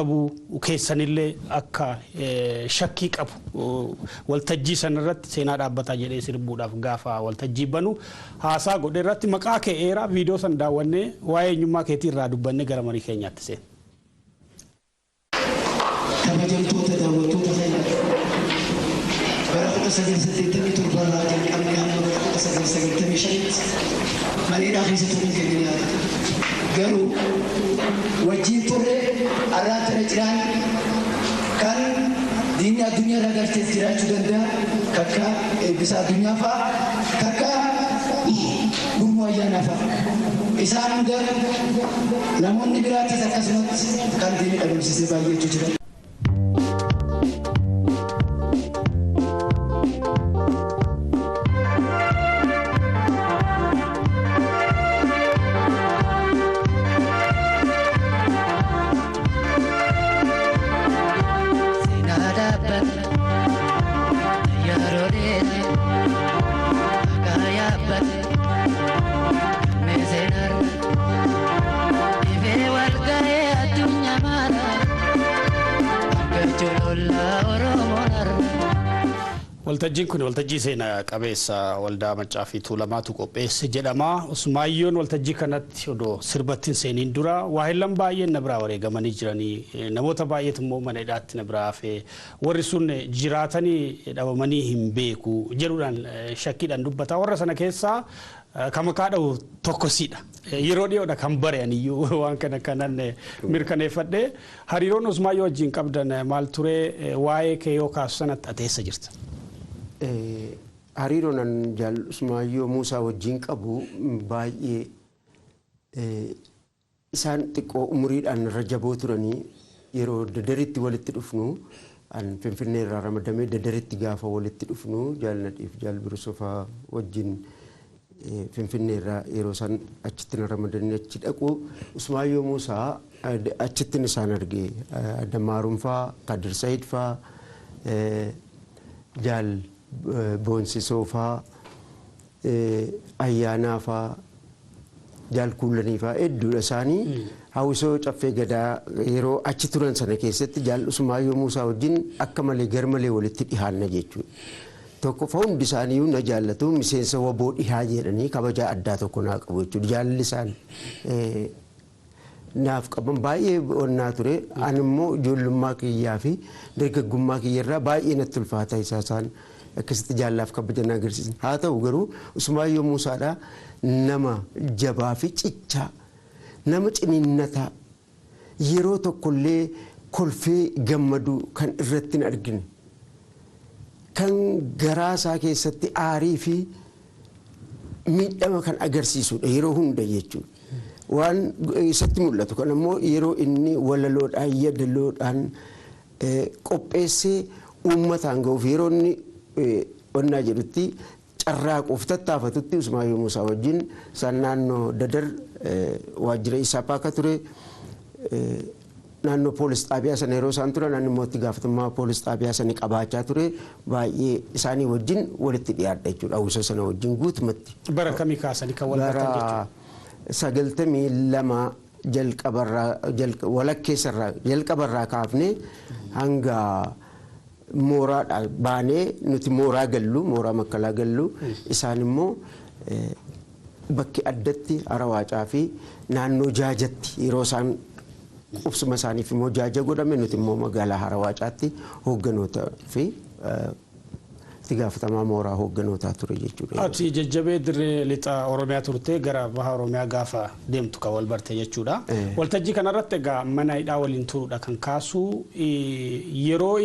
Qabu keessanillee akka shakkii qabu waltajjii sanarratti seenaa dhaabbataa jedhee sirbuudhaaf gaafa waltajjii banu haasaa godhe irratti maqaa kee eeraa. Viidiyoo san daawwannee, waa'ee eenyummaa keetii irraa dubbannee gara marii keenyaatti seena. Kabajamtoota daawwattoota keenya, bara 1987 irraa jalqabnee hamma bara 1995tti maneedhaa keessa turuun keenya ni yaadata. Garuu wajjin turre arraa tana ciraan kan diinni addunyaa irraa galchees jiraachuu danda'a. Kakka Eebbisa Addunyaa fa'a, kakka Gurmuu Ayyaanaa fa'a. Isaan hunda, namoonni biraattis akkasumatti kan diinni dhabamsiisee baay'eetu jira. Seenaa dhaabbata yeroo dheeraa akka yaabbate galmee seenaarra ifee wal ga'ee addunyaa mara argachuu lollaa Oromoon har'a. Waltajjiin kun waltajjii seenaa qabeessa Waldaa Maccaa fi Tuulamaatu qopheesse jedhama. Usmaayyoon waltajjii kanatti odoo sirbatti hin seeniin dura, "Waahillan baay'een na biraa wareegamanii jiranii, namoota baay'eetu immoo mana hidhaatti na biraa hafee, warri sun jiraatanii dhabamanii hin beeku" jedhuudhaan shakkiidhaan dubbata. Warra sana keessaa kan maqaa dha'u tokko siidha. Yeroo dhiyoodha kan bare aniyyuu waan kana kanan mirkaneeffadhe. Hariiroon Usmaayyoo wajjin qabdan maal ture? Waa'ee kee yoo kaasu sanatti ateessa jirta? Hariiroon an Jaal Usmaayyoo Muusaa wajjin qabu baay'ee, isaan xiqqoo umuriidhaan irra jaboo turanii. Yeroo Dadaritti walitti dhufnu, an Finfinnee irraa ramadamee Dadaritti gaafa walitti dhufnu, Jaal Nadhiif Jaal Birsofaa wajjin Finfinnee irraa yeroo isaan achitti na ramadanii achi dhaqu, Usmaayyoo Muusaa achittin isaan arge. Adamaaruun faa, Kadir Sayid faa, Jaal Boonsisoo faa, Ayyaanaa faa, Jaal Kuullanii faa hedduudha isaanii. Hawwisoo Caffee Gadaa yeroo achi turan sana keessatti Jaal Usmaayyoo Muusaa wajjin akka malee garmalee walitti dhihaanna jechuudha. Tokkoffaa, hundi isaaniiyyuu na jaallatu, miseensa WBO dhihaa jedhanii kabajaa addaa tokko naa qabu jechuudha. Jaalalli isaan naaf qaban baay'ee onnaa ture. Ani immoo ijoollummaa kiyyaa fi dargaggummaa kiyyarraa baay'ee natti ulfaata isaa isaan akkasitti jaallaaf kabaja na agarsiisan. Haa ta'u garuu Usmaayyoo Muusaadhaa nama jabaa fi cichaa, nama ciniinnataa, yeroo tokkollee kolfee gammadu kan irratti hin argine, kan garaa isaa keessatti aarii fi miidhama kan agarsiisudha yeroo hunda jechuudha. Waan isatti mul'atu kan ammoo yeroo inni walaloodhaan, yadaloodhaan qopheessee uummataan ga'uuf yeroo inni onnaa jedhutti carraaquuf tattaafatutti, Usmaayyoo Muusaa wajjin isaan naannoo Dadar waajjira Isaapaa akka ture, naannoo poolis xaabiyaa sana yeroo isaan turan, ani immoo itti gaafatamummaa poolis xaabiyaa sanii qabaachaa ture. Baay'ee isaanii wajjin walitti dhiyaadha jechuudha, hawwisoo sana wajjin guutumatti. Bara kamii kaasanii kan wal bartan jechuudha? Bara 92 jalqabarraa, walakkeessarraa, jalqabarraa kaafnee hanga mooraadha baanee, nuti mooraa gallu, mooraa makkalaa gallu, isaan immoo bakki addatti Harawaacaa fi naannoo Jaajatti yeroo isaan qubsuma isaaniif immoo Jaaja godhame, nuti immoo magaalaa Harawaacaatti hoogganoota fi itti gaafatamaa mooraa hoogganootaa ture jechuudha. Ati jajjabee dirree lixa Oromiyaa turte, gara baha Oromiyaa gaafa deemtu kan wal barte jechuudha. Waltajjii kanarratti egaa mana hidhaa waliin turuudha kan kaasu. Yeroo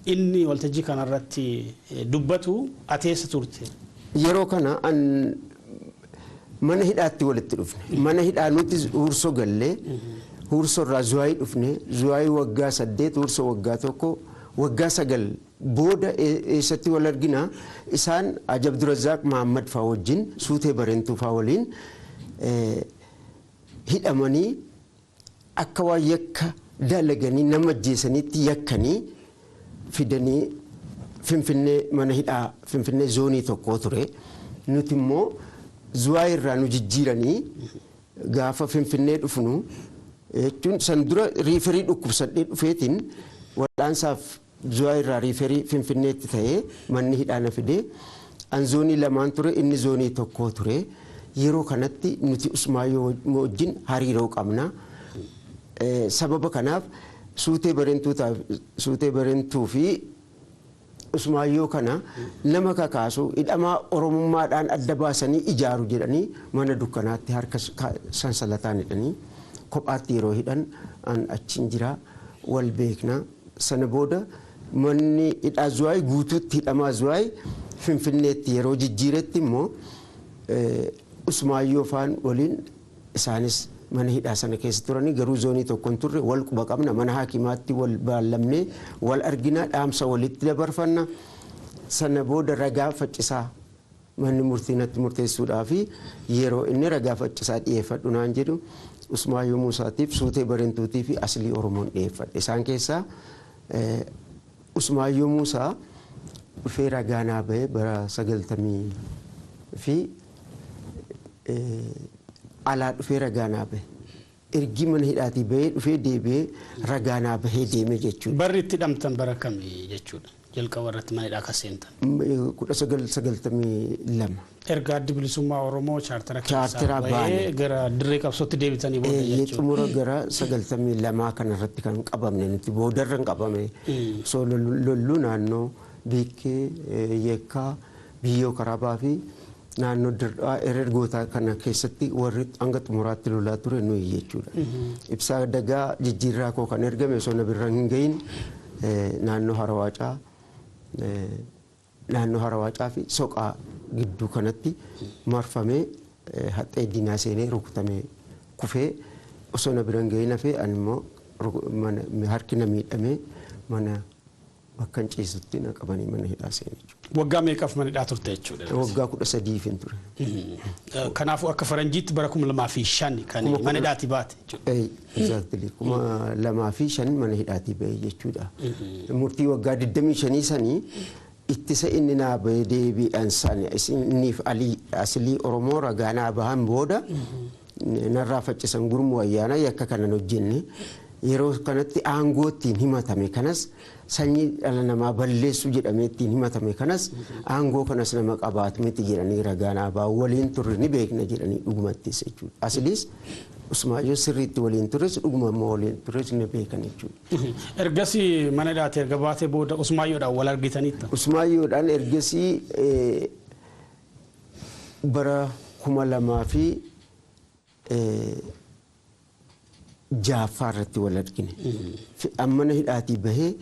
inni waltajjii kanarratti dubbatu ati eessa turte? Yeroo kana an mana hidhaatti walitti dhufne. Mana hidhaa nuti Huursoo gallee, Huursoo irraa Zuwaayii dhufne. Zuwaayii waggaa 8, Huursoo waggaa 1, waggaa 9 booda eessatti wal argina? Isaan Haji Abdurazaaq Mahammad faa wajjin, Suutee Bareentuu faa waliin hidhamanii, akka waan yakka dalaganii nama ajjeesaniitti yakkanii fidanii Finfinnee, mana hidhaa Finfinnee zoonii tokko ture. Nuti immoo Zuwaayii irraa nu jijjiiranii gaafa Finfinnee dhufnu Jechuun san dura refer dhukkubsadhee dhufeetiin wal'aansaaf Zuwaa irraa refer Finfinneetti ta'ee manni hidhaa na fidee, an zoonii lamaan ture, inni zoonii tokko ture. Yeroo kanatti nuti Usmaayyoo wajjin hariiroo qabna. Sababa kanaaf Suutee Barentuu fi Usmaayyoo kana nama kakaasu, hidhamaa Oromummaadhaan adda baasanii ijaaru jedhanii mana dukkanaatti harka sansalataan hidhanii kophaatti yeroo hidhan an achiin jira, wal beekna. Sana booda manni hidhaa Zuwaay guutuutti hidhamaa Zuwaay Finfinneetti yeroo jijjiiretti immoo Usmaayyoo faan waliin, isaanis mana hidhaa sana keessa turanii, garuu zoonii tokko hin turre, wal quba qabna. Mana hakimaatti wal baallamnee wal argina, dhaamsa walitti dabarfanna. Sana booda ragaa faccisaa manni murtii natti murteessuudhaa fi yeroo inni ragaa faccisaa dhiyeeffadhu naan jedhu, Usmaayyoo Muusaatiif, Suutee Barentuutii fi Aslii Oromoon dhiyeeffadhe. Isaan keessaa Usmaayyoo Muusaa dhufee ragaa naa bahee, bara 90 fi alaa dhufee ragaa naa bahe. Ergi mana hidhaatii bahee dhufee deebi'ee ragaa naa bahee deeme jechuudha. Barri itti hidhamtan bara kamii jechuudha? Jalqaba irratti mana hidhaa kan seentan. 1992. Erga Addi Bilisummaa Oromoo chaartara Chaartara keessaa bahee baane. gara dirree qabsootti deebitanii booda jechuudha. Xumura gara 92 kanarratti kan qabamne nuti, boodarra hin qabame. Osoo lolluu naannoo Biikkee, Yeekkaa, Biyyoo Karaabaa fi naannoo Dirqaa Erergootaa kana keessatti warri hanga xumuraatti lolaa ture nuyi jechuudha. Ibsaa Dagaa jijjiirraa koo kan ergame osoo na birra hin gahin naannoo Harawaacaa fi Soqaa gidduu kanatti marfamee, haxxee diinaa seenee rukutamee kufee osoo na bira hin gahin hafee, ani immoo harki na miidhamee mana bakka hin ciisutti na qabanii mana hidhaa seene jechuudha. Waggaa meeqaaf mana hidhaa turte jechuudha? Waggaa 13 hin ture. Kanaafuu akka faranjiitti bara 2005 kan mana hidhaatii baate jechuudha. Exactly, 2005 mana hidhaatii bahee jechuudha. Murtii waggaa 25 sanii ittisa inni naa bahee deebi'an sana inniif alii Asilii Oromoo ragaa naa bahan booda narraa faccisan. Gurmuu Ayyaana yakka kanan hojjenne, yeroo kanatti aangoo ittiin himatame kanas, sanyii dhala namaa balleessuu jedhamee ittiin himatame kanas, aangoo kanas nama qabaatu miti jedhanii ragaa naa bahan, waliin turre ni beekna jedhanii dhugumattis jechuudha. Asiliis Usmaayyoo sirriitti waliin turres, dhuguma immoo waliin turres ni beekan jechuudha. Ergasii mana hidhaatti erga baatee booda Usmaayyoodhaan wal argitaniitta? Usmaayyoodhaan ergasii bara 2006ffaa irratti wal argine. Mana hidhaatii bahee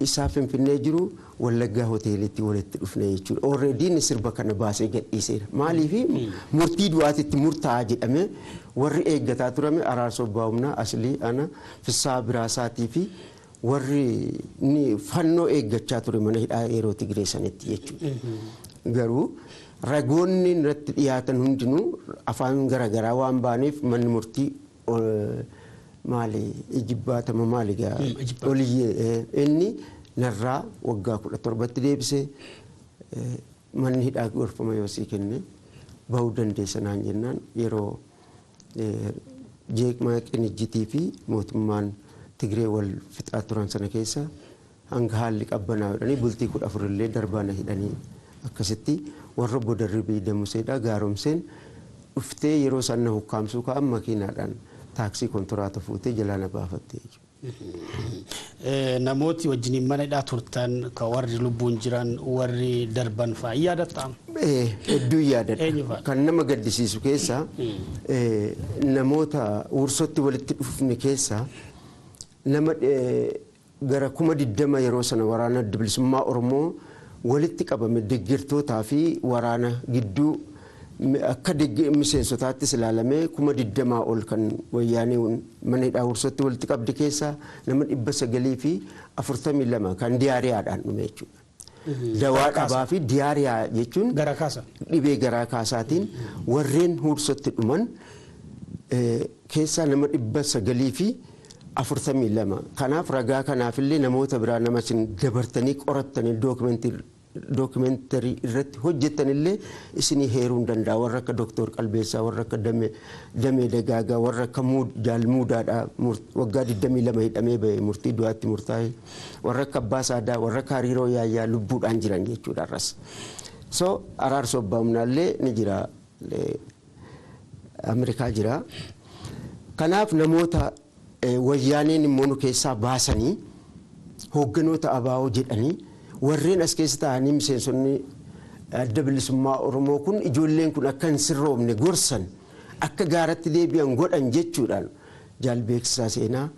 isaa Finfinnee jiru, Wallaggaa hoteelitti walitti dhufne jechuudha. Already inni sirba kana baasee gadhiiseera. Maaliif murtii du'aatitti murtaa'a jedhamee warri eeggataa turame Araarsoo Baa'umnaa, Aslii, ana, Fissaa Biraasaatii fi warri ni fannoo eeggachaa ture mana hidhaa yeroo Tigree sanitti jechuudha. Garuu ragoonni irratti dhiyaatan hundinuu afaan garaagaraa waan ba'aniif manni murtii maali ijibbaatama maali gaa Ijibbaata. Oliyyee inni narraa waggaa 17tti deebisee, manni hidhaa gorfama yoo sii kenne bahuu dandeessa naan jennaan, yeroo jeeqmaa qinijjitii fi mootummaan Tigree wal fixaa turan sana keessa hanga haalli qabbanaa jedhanii bultii 14 illee darbaa na hidhanii, akkasitti warra obbo Darribii Damuseedha gaaromseen dhuftee yeroo isaan na hukkaamsuu ka'an makiinaadhaan taaksii kontiraata fuutee jalaa na baafatte jechuudha. Namooti wajjiniin mana hidhaa turtan ka warri lubbuun jiran, warri darban fa'a hin yaadattaa? Hedduu yaadadha. Eenyu fa'a? Kan nama gaddisiisu keessa namoota Wursotti walitti dhufne keessa nama gara 20,000 yeroo sana waraana Adda Bilisummaa Oromoo walitti qabame, deeggartootaa fi waraana gidduu akka miseensotaattis ilaalamee 20,000 ol kan wayyaanee mana hidhaa Wursotti walitti qabde keessaa nama 942 kan diarrheadhaan dhume jechuudha. Dawaa dhabaa fi diarrhea jechuun Gara kaasa. dhibee garaa kaasaatiin warreen Huursotti dhuman keessaa nama 942. Kanaaf ragaa kanaafillee namoota biraa nama isin dabartanii qorattanii dookimentii dookimeentarii irratti hojjetan illee isinii heeruu hin danda'a. Warra akka Dooktor Qalbeessaa, warra akka Damee Dagaagaa, warra akka Jaal Muudaadhaa waggaa 22 hidhamee bahe murtii du'aatti murtaa'e, warra akka Abbaa Saadaa, warra akka Hariiroo Yaayyaa lubbuudhaan jiran jechuudha har'as. So Araarsoo Abbaa Humnaallee ni jira, Ameerikaa jira. Kanaaf namoota wayyaaneen immoo nu keessaa baasanii hoogganoota ABO jedhanii warreen as keessa taa'anii miseensonni adda bilisummaa Oromoo kun ijoolleen kun akka hin sirroomne gorsan, akka gaaratti deebi'an godhan jechuudhaan Jaal Beeksisaa Seenaa,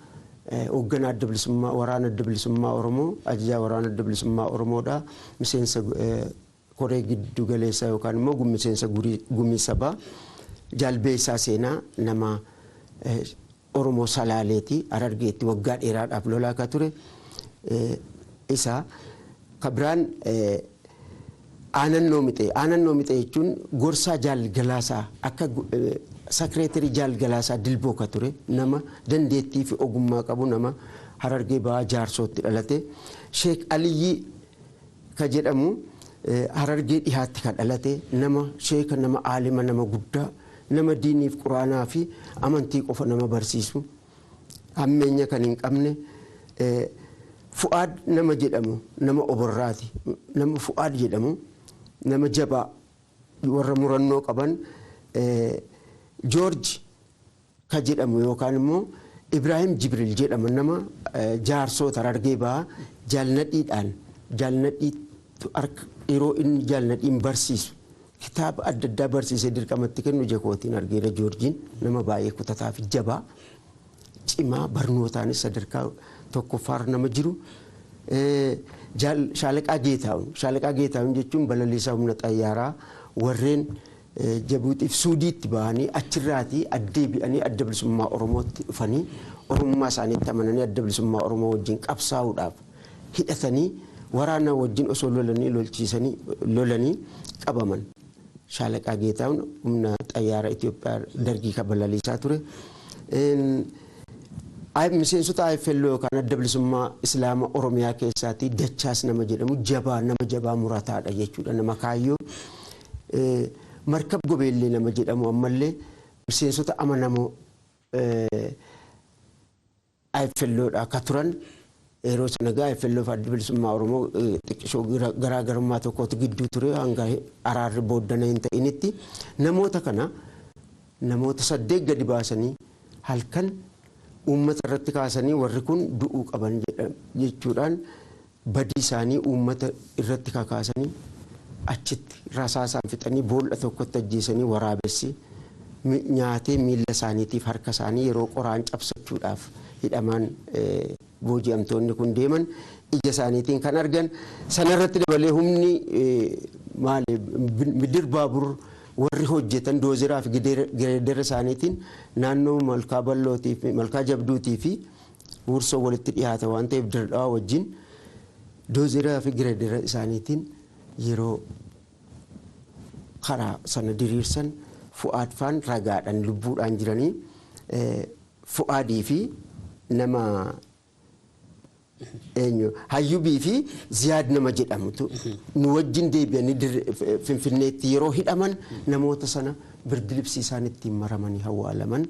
hoogganaa adda bilisummaa waraana adda bilisummaa Oromoo, ajajaa waraana adda bilisummaa Oromoodha, miseensa koree giddu galeessaa yookaan immoo miseensa gumii sabaa. Jaal Beeksisaa Seenaa nama Oromoo Salaaleeti, Harargeetti waggaa dheeraadhaaf lolaa akka ture. Isa kabiraan Aanannoo Mixee. Aanannoo Mixee jechuun gorsaa Jaal Galaasaa, akka sakireetarii Jaal Galaasaa Dilboo ka ture, nama dandeettii fi ogummaa qabu, nama Harargee Bahaa Jaarsootti dhalate. Sheek Aliyyii ka jedhamu Harargee dhihaatti ka dhalate, nama sheeka, nama aalima, nama guddaa, nama diiniif quraanaa fi amantii qofa nama barsiisu, hammeenya kan hin qabne. Fu'aad nama jedhamu nama Oborraati. Nama Fu'aad jedhamu nama jabaa, warra murannoo qaban. Joorji ka jedhamu yookaan immoo Ibraahim Jibril jedhama, nama Jaarsoota Harargee Bahaa, jaalnadhiidhaan jaalnadhiitu harka yeroo inni jaalnadhiin barsiisu kitaaba adda addaa barsiisee dirqamatti kennu ija kootiin argeera. Joorjiin nama baay'ee kutataa fi jabaa cimaa, barnootaanis sadarkaa tokkoffaarra nama jiru. Shaalaqaa Geetaawun. Shaalaqaa Geetaawun jechuun balaliisaa humna xayyaaraa warreen Jabuutiif Suudiitti bahanii achirraatii addeebi'anii adda bilisummaa Oromootti dhufanii, Oromummaa isaaniitti amananii adda bilisummaa Oromoo wajjin qabsaa'uudhaaf hidhatanii waraana wajjin osoo lolanii lolchiisanii lolanii qabaman. Shaalaqaa Geetaawun humna xayyaara Itoophiyaa dargii kan balaliisaa ture. Miseensota IFLO yookaan adda bilisummaa Islaama Oromiyaa keessaatii Dachaas nama jedhamu, jabaa, nama jabaa murataadha jechuudha, nama kaayyoo. Markab Gobeellee nama jedhamu ammallee miseensota amanamoo IFLOdha akka turan. Yeroo sana gaa IFLO fi adda bilisummaa Oromoo xiqqishoo garaagarummaa tokkotu gidduu ture hanga araarri booddana hin ta'initti. Namoota kana, namoota 8 gadi baasanii halkan uummata irratti kaasanii warri kun du'uu qaban jechuudhaan badii isaanii uummata irratti kakaasanii achitti rasaasaan fixanii boolla tokkotti ajjeesanii, waraabessi nyaatee miilla isaaniitiif harka isaanii yeroo qoraan cabsachuudhaaf hidhamaan booji'amtoonni kun deeman ija isaaniitiin kan argan. Sanarratti dabalee humni maali midir baabur warri hojjetan doozeraa fi gireedera isaaniitiin naannoo Malkaa Ballootii fi Malkaa Jabduutii fi Wursoo walitti dhiyaata waan ta'eef Dirdhawaa wajjin doozeraa fi gireedera isaaniitiin yeroo karaa sana diriirsan Fu'aad faan ragaadhaan lubbuudhaan jiranii. Fu'aadii fi nama eenyu, Hayyubii fi Ziyaad nama jedhamutu nu wajjin deebi'anii Finfinneetti yeroo hidhaman namoota sana birdilibsii isaan ittiin maramanii awwaalaman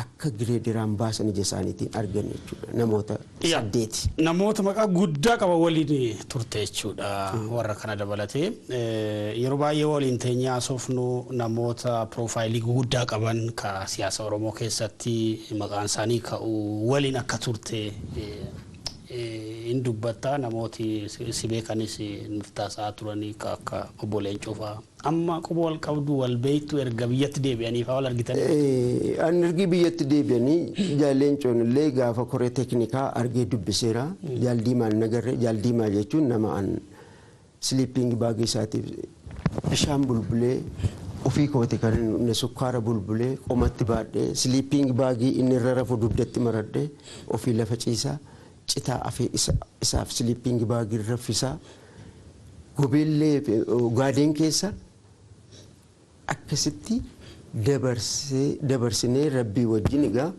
akka gireederaan baasan ija isaaniitiin argan jechuudha, namoota 8. Namoota maqaa guddaa qaban waliin turte jechuudha warra kana dabalatee. Yeroo baay'ee waliin teenyee haasofnu namoota piroofaayilii guguddaa qaban ka siyaasa Oromoo keessatti maqaan isaanii ka'u waliin akka turte hin dubbatta. Namooti si beekanis nuuf taasisaa turanii akka obbo Leencoo fa'aa. Amma quba wal qabdu, wal beektu, erga biyyatti deebi'anii fa'aa wal argitanii? An ergi biyyatti deebi'anii Jaal Leencoon illee gaafa koree teeknikaa argee dubbiseera. Jaal Diimaan nagarre. Jaal Diimaa jechuun nama an sleeping bagii isaatiif bishaan bulbulee, ofii kooti kan inni sukkaara bulbulee qomatti baadhee, sleeping bagii inni irra rafu dugdatti maradhee, ofii lafa ciisaa, citaa afee isaaf sleeping bagii raffisaa, gobeellee gaadeen keessa akkasitti dabarsee dabarsinee rabbii wajjin egaa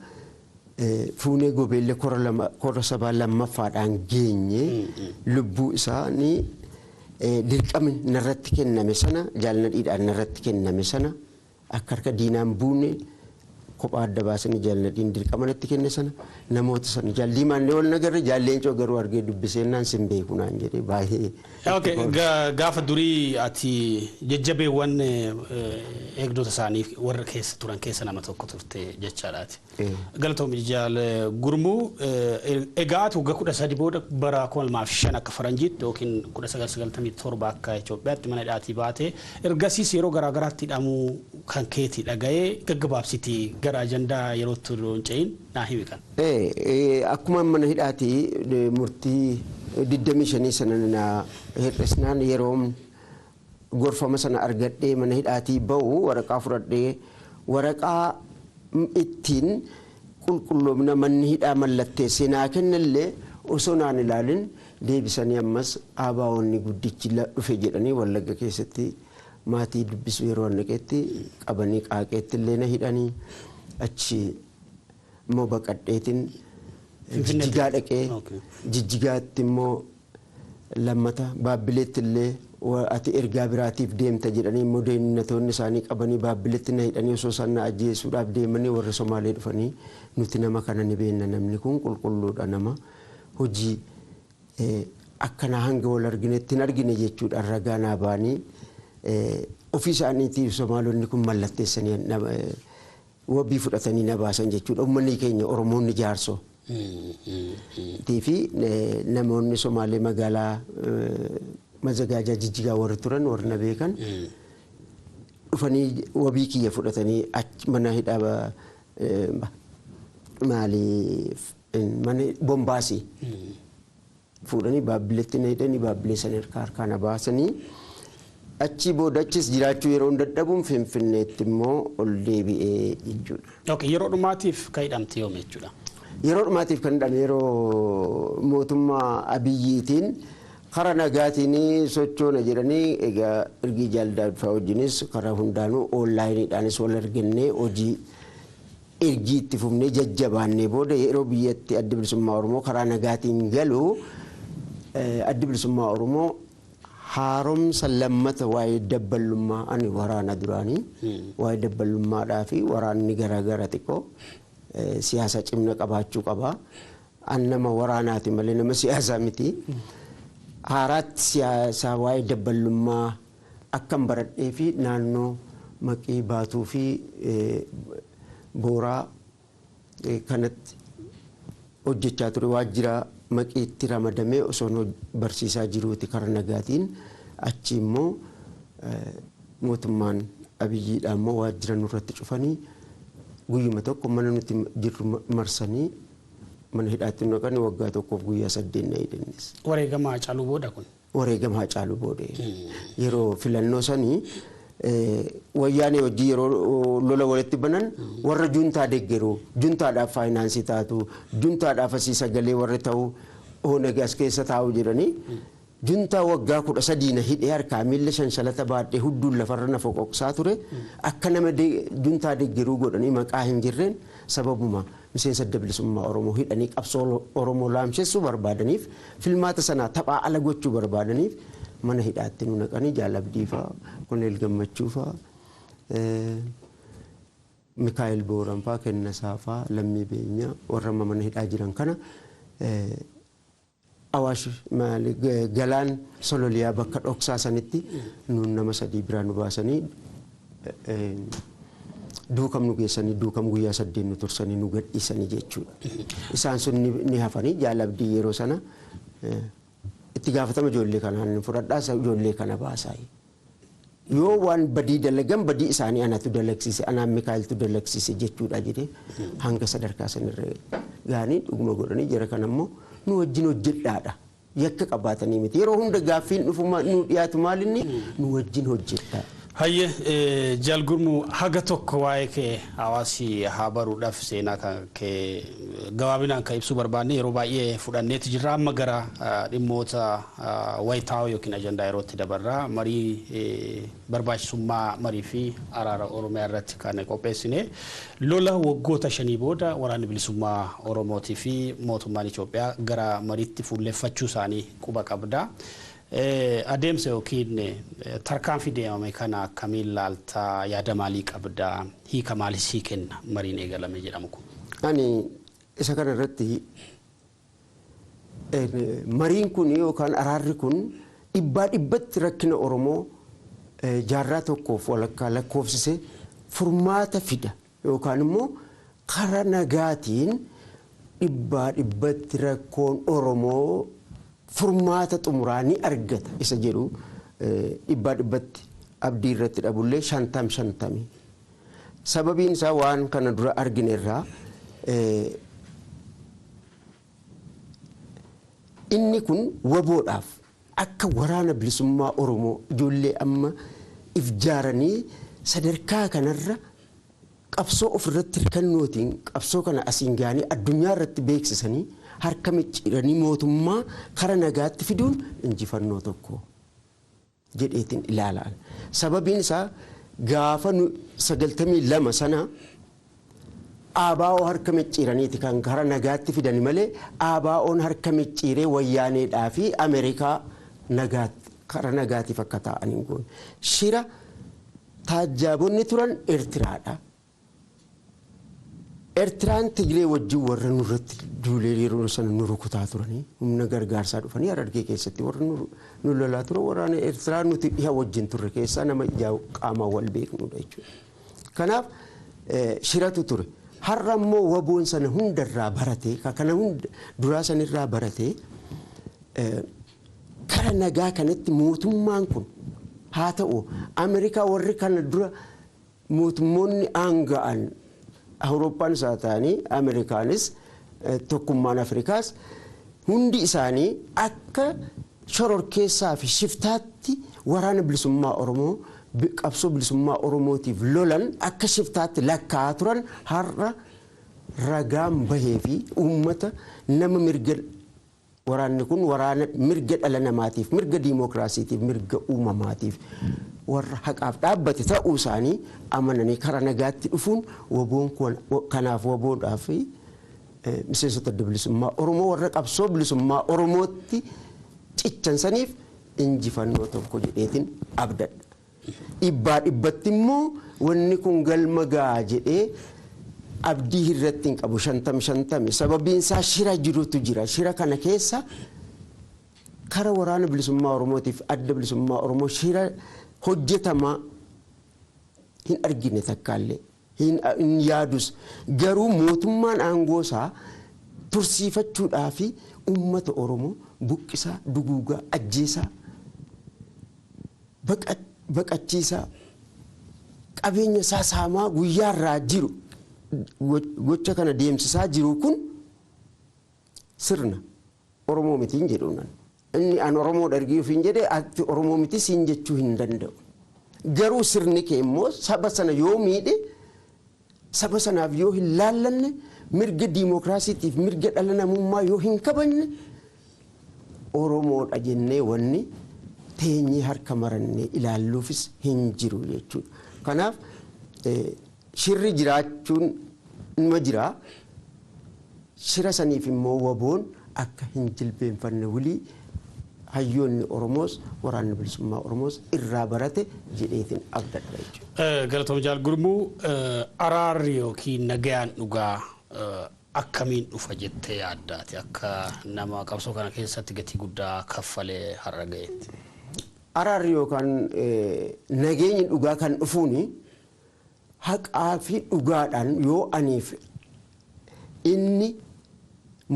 fuunee gobeellee kora sabaa lammaffaadhaan geenye. Lubbuu isaanii Dirqamni narratti kenname sana, jaalladhiidhaan narratti kenname sana, akka harka diinaan buune kophaa adda baasanii jaalladhiin dirqama natti kenne sana, namoota sana jaalliimaan wal nagarre, jaalleencoo garuu argee dubbiseenaan sin beeku naan jedhee baay'ee. Okay, gaafa durii ati jajjabeewwan eegdota isaanii warra keessa turan keessa nama tokko turte jechaadhaati. Galatoomii, Jaal Gurmuu. Egaa ati waggaa 13 booda bara 2005 akka faranjiitti yookiin 1997 akka Itoophiyaatti mana hidhaatii baate. Ergasiis yeroo garaagaraatti hidhamuu kan keetii dhaga'ee, gaggabaabsitii gara ajandaa yerootti hin ce'in naa himi kan. Akkuma mana hidhaatii murtii 25 sana na hir'isnaan, yeroo gorfama sana argadhee mana hidhaatii ba'u, waraqaa fudhadhee, waraqaa ittiin qulqulloomina manni hidhaa mallatteessee naa kennallee osoo naan ilaalin deebisanii ammas ABO'onni guddichi dhufe jedhanii Wallagga keessatti maatii dubbisu yeroo naqeetti qabanii Qaaqeetti illee na hidhanii, achi immoo baqadheetiin Jijjigaa dhaqee, Jijjigaatti immoo lammata Baabbileetti illee ati ergaa biraatiif deemta jedhanii immoo deemnatoonni isaanii qabanii Baabbileetti na hidhanii, osoo isaan na ajjeesuudhaaf deemanii warra Somaalee dhufanii, "Nuti nama kana ni beenna, namni kun qulqulluudha, nama hojii akkanaa hanga wal arginetti hin argine" jechuudhaan ragaa naa ba'anii, ofii isaaniitiif Somaalonni kun mallatteessanii wabii fudhatanii na baasan jechuudha. Uummanni keenya Oromoonni Jaarsoo fi namoonni Somaalee magaalaa mazagaajaa Jijjigaa warri turan, warri na beekan, dhufanii wabii kiyya fudhatanii achi mana hidhaa maali, mana Bombaasii fuudhanii Baabbileetti na hidhanii, Baabbilee sana harkaa harkaa na baasanii, achi booda achis jiraachuu yeroo dadhabuun Finfinneetti immoo ol deebi'ee jechuudha. Okay, yeroo dhumaatiif kan hidhamte yoom jechuudha? Yeroo dhumaatiif kan hidhame yeroo mootummaa Abiyyiitiin karaa nagaatiin sochoona jedhanii, egaa ergii jaaldaafaa wajjinis karaa hundaanuu onlaayiniidhaanis wal argannee hojii ergii itti fufnee jajjabaannee booda, yeroo biyyatti Adda Bilisummaa Oromoo karaa nagaatiin galu, Adda Bilisummaa Oromoo haaromsa lammata waa'ee dabballummaa, ani waraana duraanii, waa'ee dabballummaadhaa fi waraanni garaagara xiqqoo siyaasa cimna qabaachuu qaba. An nama waraanaati malee nama siyaasaa miti. Haaraatti siyaasaa waa'ee dabballummaa akkan baradhee fi naannoo Maqii, Baatuu fi Booraa kanatti hojjechaa ture, waajjira Maqiitti ramadamee osoo barsiisaa jiruuti karaa nagaatiin achi immoo mootummaan Abiyyiidha immoo waajjira nurratti cufanii, guyyuma tokko mana nuti jirru marsanii mana hidhaatti naqanii waggaa 1f guyyaa 8 na hidhannis. Wareegama Haacaaluu booda kun? Wareegama Haacaaluu booda, yeroo filannoo sanii Wayyaanee hojii yeroo lola walitti banan, warra juntaa deeggaru, juntaadhaaf faayinaansii taatu, juntaadhaaf asii sagalee warri ta'u Oonag as keessa taa'u jedhanii, juntaa waggaa 13 na hidhee, harkaa miilla shanshalata baadhee hudduun lafarra na foqoqsaa ture, akka nama juntaa deeggaruu godhanii maqaa hin jirreen sababuma miseensa Adda Bilisummaa Oromoo hidhanii qabsoo Oromoo laamshessuu barbaadaniif, filmaata sanaa taphaa ala gochuu barbaadaniif mana hidhaatti nu naqanii, Jaalabdii fa'aa, Koloneel Gammachuu fa'aa, Mikaa'el Booran fa'aa, Kennasaa fa'aa, Lammii Beenyaa, warra amma mana hidhaa jiran kana, Awaash maali, Galaan Sololiyaa bakka dhoksaa sanitti nuun nama sadii biraa nu baasanii Duukam nu geessanii, Duukam guyyaa 8 nu tursanii nu gadhiisanii jechuudha. Isaan sun ni hafanii. Jaalabdii yeroo sana itti gaafatama ijoollee kanaan ni fudhadhaa, ijoollee kana baasaa. Yoo waan badii dalagan, badii isaanii anatu dalagsiise, anaan Mikaa'eltu dalagsiise jechuudha jedhee hanga sadarkaa sanirra gahanii dhuguma godhanii, jara kana immoo nu wajjin hojjedhaadha. Yakka qabaatanii miti. Yeroo hunda gaaffiin dhufu nu dhiyaatu maalinni nu wajjin hojjedhaa. Hayyee, Jaal Gurmuu, haga tokko waa'ee kee hawaasi haa baruudhaaf seenaa kan kee gabaabinaan kan ibsuu barbaanne yeroo baay'ee fudhanneetu jirra. Amma gara dhimmoota wayitaawoo yookiin ajandaa yerootti dabarra. Marii barbaachisummaa marii fi araara Oromiyaa irratti kan qopheessine, lola waggoota 5 booda Waraanni Bilisummaa Oromootii fi mootummaan Itoophiyaa gara mariitti fuulleffachuu isaanii quba qabda. Adeemsa yookiin tarkaanfii deemame kana akkamiin laaltaa, yaada maalii qabdaa, hiika maalii sii kenna mariin eegalame jedhamu kun? Ani isa kana irratti mariin kun yookaan araarri kun dhibbaa dhibbatti rakkina Oromoo jaarraa tokkoof walakkaa lakkoofsise furmaata fida yookaan immoo karaa nagaatiin dhibbaa dhibbatti rakkoon Oromoo furmaata xumuraa ni argata isa jedhu dhibbaa dhibbatti abdii irratti dhabullee 50-50. Sababiin isaa waan kana dura argine irraa inni kun waboodhaaf akka waraana bilisummaa Oromoo ijoollee amma if jaaranii sadarkaa kanarra qabsoo ofirratti hirkannootiin qabsoo kana asiin ga'anii addunyaa irratti beeksisanii harka micciiranii mootummaa kara nagaatti fiduun injifannoo tokko jedheetiin ilaalaan. Sababiin isaa gaafa nu 92 sana ABO harka micciiraniiti kan kara nagaatti fidani malee ABO'n harka micciiree wayyaaneedhaa fi Ameerikaa nagaatti kara nagaatiif akka ta'an hin goone. Shira taajjaabonni turan Eertiraadha. Eertiraan Tigree wajjin warra nurratti duulee yeroo sana nu rukutaa turanii humna gargaarsaa dhufanii Harargee keessatti warra nu lolaa turan waraana Eertiraa nuti dhiha wajjin turre keessaa nama ijaa qaamaan wal beeknudha jechuudha. Kanaaf shiratu ture. Har'a immoo waboon sana hundarraa baratee kana hunda duraa sanirraa baratee kara nagaa kanatti mootummaan kun haa ta'u Ameerikaa warri kana dura mootummoonni aanga'an Awurooppaanis haa ta'anii Ameerikaanis tokkummaan Afrikaas hundi isaanii akka shororkeessaa fi shiftaatti waraana bilisummaa Oromoo qabsoo bilisummaa Oromootiif lolan akka shiftaatti lakkaa'aa turan har'a ragaan bahee fi uummata nama mirga waraanni kun waraana mirga dhala namaatiif mirga diimokiraasiitiif mirga uumamaatiif warra haqaaf dhaabbate ta'uu isaanii amananii karaa nagaatti dhufuun waboon kanaaf waboodhaaf miseensota adda bilisummaa Oromoo warra qabsoo bilisummaa Oromootti cichansaniif injifannoo tokko jedheetiin abdadha. Dhibbaa dhibbatti immoo wanni kun galma ga'a jedhee abdii irratti hin qabu 50-50 sababiin isaa shira jirutu jira. Shira kana keessa kara waraana bilisummaa Oromootiif adda bilisummaa Oromoo shira hojjetamaa hin argine takkaallee hin yaadus garuu mootummaan aangoo isaa tursiifachuudhaa fi uummata Oromoo buqqisaa, duguugaa, ajjeesaa, baqachiisaa, qabeenya isaa saamaa guyyaarraa jiru gocha kana deemsisaa jiru kun sirna Oromoo mitiin jedhuunan. Inni an Oromoo dhargii ofiin jedhee ati Oromoo miti siin jechuu hin danda'u. Garuu sirni kee immoo saba sana yoo miidhe saba sanaaf yoo hin laallanne mirga diimokiraasiitiif mirga dhala namummaa yoo hin kabajne Oromoodha jennee wanni teenyee harka marannee ilaalluufis hin jiru jechuudha. Kanaaf shirri jiraachuun nima jira. Shira saniif immoo waboon akka hin jilbeenfanne wulii hayyoonni Oromoos waraanni bilisummaa Oromoos irraa barate jedheetiin abdadha jechuudha. Galatoom Jaal Gurmuu, araarri yookiin nagayaan dhugaa akkamiin dhufa jettee yaaddaati akka nama qabsoo kana keessatti gatii guddaa kaffalee har'a ga'eetti? Araarri yookaan nageenyi dhugaa kan dhufuuni haqaa fi dhugaadhaan yoo aniif inni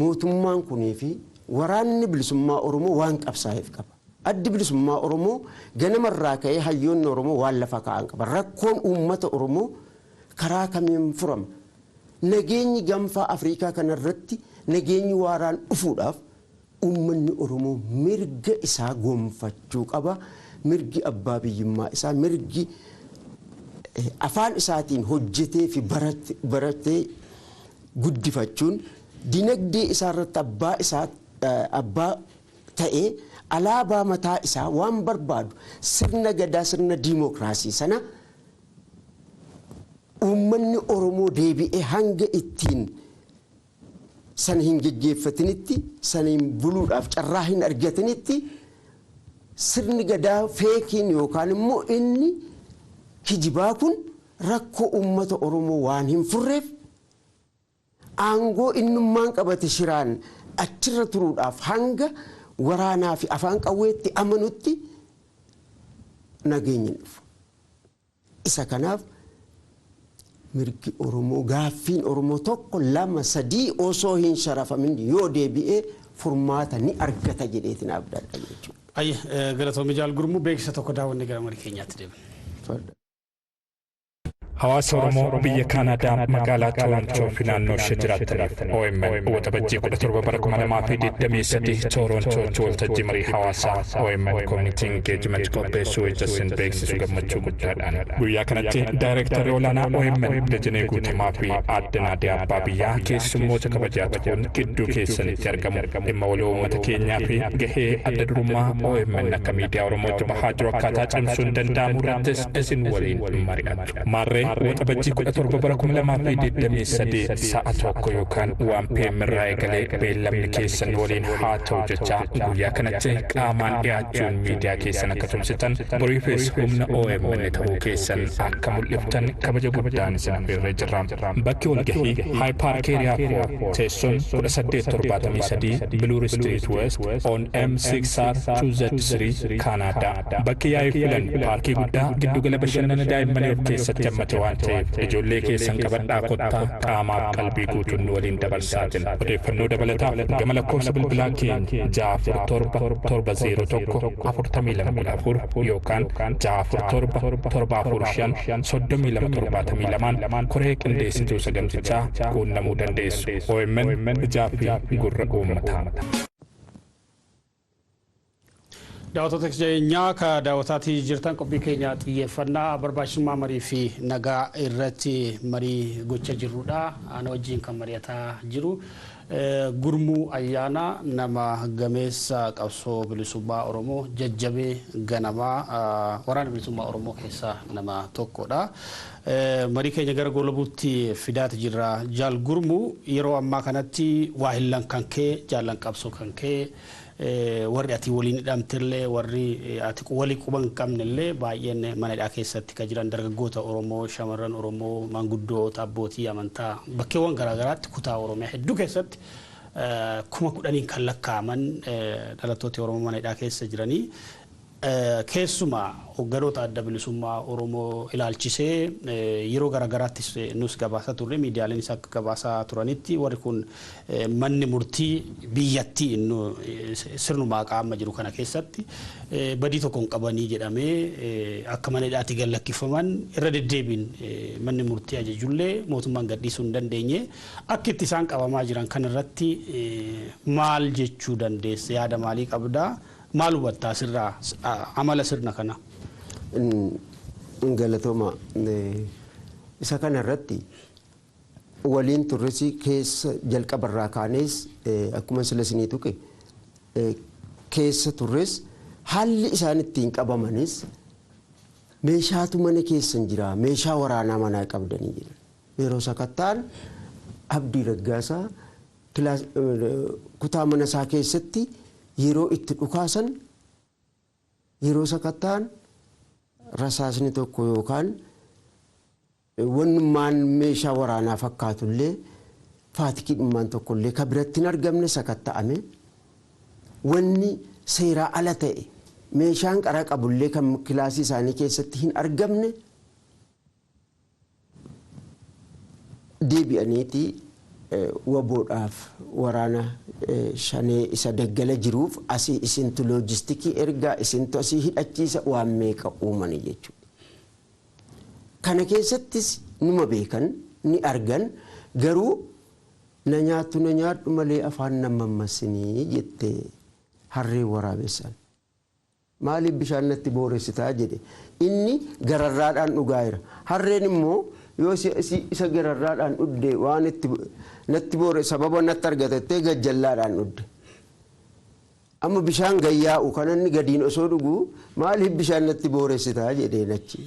mootummaan kunii fi waraanni bilisummaa Oromoo waan qabsaa'eef qaba. Addi bilisummaa Oromoo ganamarraa ka'ee hayyoonni Oromoo waan lafa kaa'an qaba. Rakkoon uummata Oromoo karaa kamiin furama? Nageenyi gaanfa Afrikaa kanarratti nageenyi waaraan dhufuudhaaf uummanni Oromoo mirga isaa gonfachuu qaba. Mirgi abbaa biyyummaa isaa, mirgi afaan isaatiin hojjetee fi baratee guddifachuun dinagdee isaarratti abbaa isaa abbaa ta'ee alaabaa mataa isaa waan barbaadu sirna gadaa sirna diimokiraasii sana uummanni Oromoo deebi'ee hanga ittiin sana hin geggeeffatinitti sana hin buluudhaaf carraa hin argatinitti Sirni gadaa feekiin yookaan immoo inni kijibaa kun rakkoo uummata Oromoo waan hin furreef aangoo innummaan qabate shiraan achirra turuudhaaf hanga waraanaa fi afaan qawweetti amanutti nageenyi hin dhufu. Isa kanaaf mirgi Oromoo gaaffiin Oromoo 1, 2, 3 osoo hin sharafamin yoo deebi'ee furmaata ni argata jedheetiin abdadha jechuudha. Ayyi galatoomii Jaal Gurmuu beeksisa tokko daawwannee gara marii keenyaatti deebina. Hawaasa Oromoo biyya Kaanaadaa magaalaa Torontoo fi naannoo ishee jiraataniif OMN Waxabajjii 17 bara 2023 Torontootti waltajjii marii hawaasaa OMN Community Engagement qopheessuu ijaasin beeksisu gammachuu guddaadhaan. Guyyaa kanatti daayirektarri olaanaa OMN Dajanee Guutamaa fi Aadde Naadiyaa Abbaa Biyyaa keessummoota kabajaa ta'uun gidduu keessanitti argamu. Dhimma waloo uummata keenyaa fi gahee adda durummaa OMN akka miidiyaa Oromootti bahaa jiru akkaataa cimsuun danda'amu irrattis isin waliin mari'atu. Maarree Waxabajjii 17 bara 2023 sa'a 1 yookaan 1 PM irraa eegalee beellamni keessan waliin haa ta'u jecha guyyaa kanatti qaamaan dhiyaachuun miidiyaa keessan akka tumsitan boriifis humna OMN ta'uu keessan akka mul'iftan kabaja guddaan isin affeerree jirra. Bakki walgahii High Park Area 4 teessoon 1873 Bloor Street West on M6R 2Z3 Kaanaadaa. Bakki yaa'ii filan paarkii guddaa giddugala bashannana daa'immanii of keessatti hammate waan ta'eef ijoollee keessan qabadhaa kottaa qaamaaf qalbii guutuun nu waliin dabarsaa jenna. Odeeffannoo dabalataaf gama lakkoofsa bilbilaa keenya 647 701 4214 yookaan 647 745 3272 koree qindeessituu sagantichaa quunnamuu dandeessu. OMN ijaa fi gurra uummataa. Daawwattoota keenyaa ka daawwataatii jirtan qophii keenya xiyyeeffannaa barbaachisummaa marii fi nagaa irratti marii gocha jirrudha. Ana wajjin kan mari'ataa jiru Gurmuu Ayyaanaa nama gameessa qabsoo bilisummaa Oromoo jajjabee ganamaa waraana bilisummaa Oromoo keessaa nama tokkodha. Marii keenya gara goolabuutti fidaati jirra. Jaal Gurmuu yeroo ammaa kanatti waa hillan kan kee jaallan qabsoo kan kee warri ati waliin hidhamtellee warri ati walii quba hin qabnellee baay'een mana hidhaa keessatti kan jiran dargaggoota Oromoo, shamarran Oromoo, maanguddoota, abbootii amantaa bakkeewwan garaagaraatti kutaa Oromiyaa hedduu keessatti 10,000 kan lakkaa'aman dhalattoota Oromoo mana hidhaa keessa jiranii keessumaa hogganoota adda bilisummaa Oromoo ilaalchisee yeroo garaagaraattis nus gabaasaa turre miidiyaaleen isa akka gabaasaa turanitti warri kun manni murtii biyyattii sirnumaa qaama jiru kana keessatti badii tokko hin qabanii jedhamee akka mana hidhaatti gad lakkifaman irra deddeebiin manni murtii ajajullee mootummaan gadhiisuu hin dandeenye akka itti isaan qabamaa jiran kanarratti maal jechuu dandeesse yaada maalii qabdaa? Maal hubattaa sirraa amala sirna kana? Galatooma isa kana irratti waliin turresi keessa jalqabarraa kaanees akkuma sila isinii tuqe keessa turres haalli isaan ittiin qabamanis meeshaatu mana keessan jira meeshaa waraanaa manaa qabdanii jedhan. Yeroo sakattaan Abdii Raggaasaa kutaa mana isaa keessatti yeroo itti dhukaasan yeroo sakattaan rasaasni tokko yookaan wannummaan meeshaa waraanaa fakkaatullee faatikii dhummaan tokkollee ka biratti hin argamne sakatta'ame wanni seeraa ala ta'e meeshaan qara qabullee kan kilaasii isaanii keessatti hin argamne deebi'aniiti waboodhaaf waraana shanee isa daggala jiruuf asii isintu loojistikii ergaa isintu asii hidhachiisa waan meeqa uumani jechuudha. Kana keessattis numa beekan ni argan garuu na nyaattu na nyaadhu malee afaan na mammasinii jette harree waraabessan. Maaliif bishaan natti booressitaa jedhe inni gararraadhaan dhugaa jira. Harreen immoo yoo isa gararraadhaan dhugde waan itti natti boore sababa natti argatattee gajjallaadhaan dhugde. Amma bishaan gayyaa'u kan inni gadiin osoo dhugu maaliif bishaan natti booressitaa jedheen achi.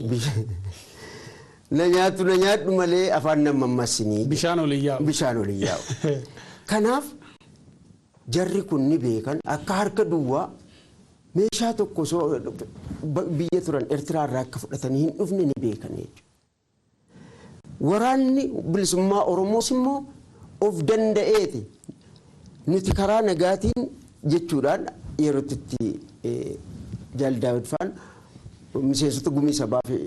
Na nyaattu na nyaadhu malee afaan na mammasinii. Bishaan olii yaa'u. Bishaan olii yaa'u. Kanaaf jarri kun ni beekan akka harka duwwaa Meeshaa tokko osoo biyya turan Eertiraarraa akka fudhatanii hin dhufne ni beekan jechuudha. Waraanni bilisummaa Oromoos immoo of danda'eeti nuti karaa nagaatiin jechuudhaan yeroo itti Jaal Daawud faan miseensota gumii sabaa fi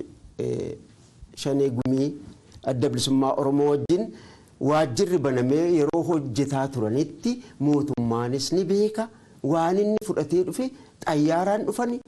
shanee gumii adda bilisummaa Oromoo wajjin waajjirri banamee yeroo hojjetaa turanitti mootummaanis ni beeka, waan inni fudhatee dhufe xayyaaraan dhufani.